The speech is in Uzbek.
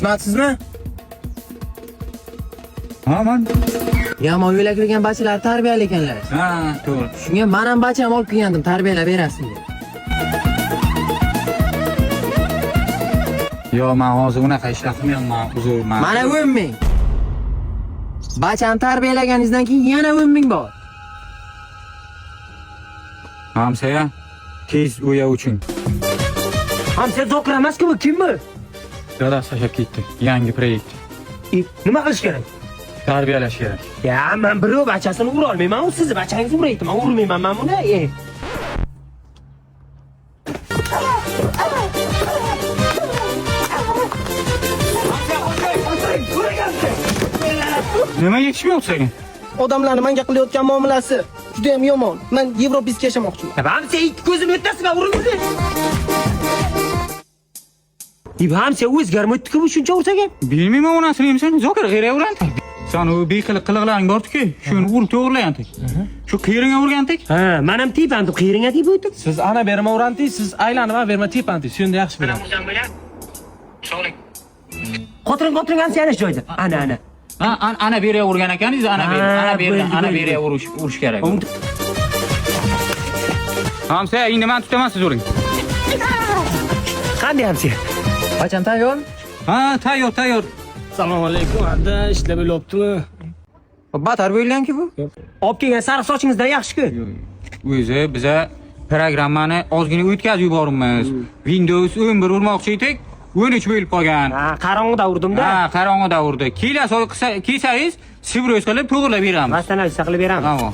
Ismatsizmi? Ha, man. Yomon yo'lak yurgan bachalar tarbiyali ekanlar. Ha, to'g'ri. Shunga men ham bacham olib kelgandim, tarbiyalab berasin deb. Yo, man hozir unaqa ishlar qilmayapman, uzr, man. Mana 10 ming. Bacham tarbiyalaganingizdan keyin yana 10 ming bor. Hamsoya, tez o'ya uchun. Hamsa Zokir emas-ku bu, kim bu? Dadasi tashlab ketdi. Yangi proyekt. Nima qilish kerak? Tarbiyalash kerak. Ya men birov bachasini ura olmayman, u sizni bachangizni uraydi, men urmayman men buni. Nima yetishmayapti senga? Odamlarni menga qilayotgan muomalasi juda ham yomon. Men Yevropiska yashamoqchiman. Hamsa ikki ko'zim o'ttasimi urib. Hamsa o'zgarmaydi-ku bu shuncha ursak ham. Bilmayman onasini emsan, Zokir g'ira urgandik. Sen u beqiliq qiliqlaring bor-ku, shuni urib to'g'rilagandik. Shu qiyiringga urgandik. Ha, men ham tepandim, qiyiringga deb o'tdim. Siz ana berma urantingiz, siz aylanib ana berma tepantingiz. Shunda yaxshi bilaman. Qotiring, qotiring hamsa yana shu joyda. Ana, ana. Ha, ana beriga urgan ekaningiz, ana beri, Ha, ana beri, bo'ldi, ana bo'ldi. beriga urish kerak. Hamsoya, endi men tutaman, siz uring. Qanday hamsa? Bacham tayyor? Ha, tayyor, tayyor. Assalomu alaykum, adda ishlar bo'lyaptimi? Batar bo'lganki bu. Olib kelgan sariq sochingizdan yaxshi-ku. O'zi biza programmani ozgina o'tkazib yuboribmiz. Windows 11 urmoqchi edik, 13 bo'lib qolgan. Ha, qorong'ida urdim-da. Ha, qorong'ida urdi. Kelasi oy qilsa, kelsangiz, sibroz qilib to'g'rilab beramiz. Vastanavisa qilib beramiz. Tamom.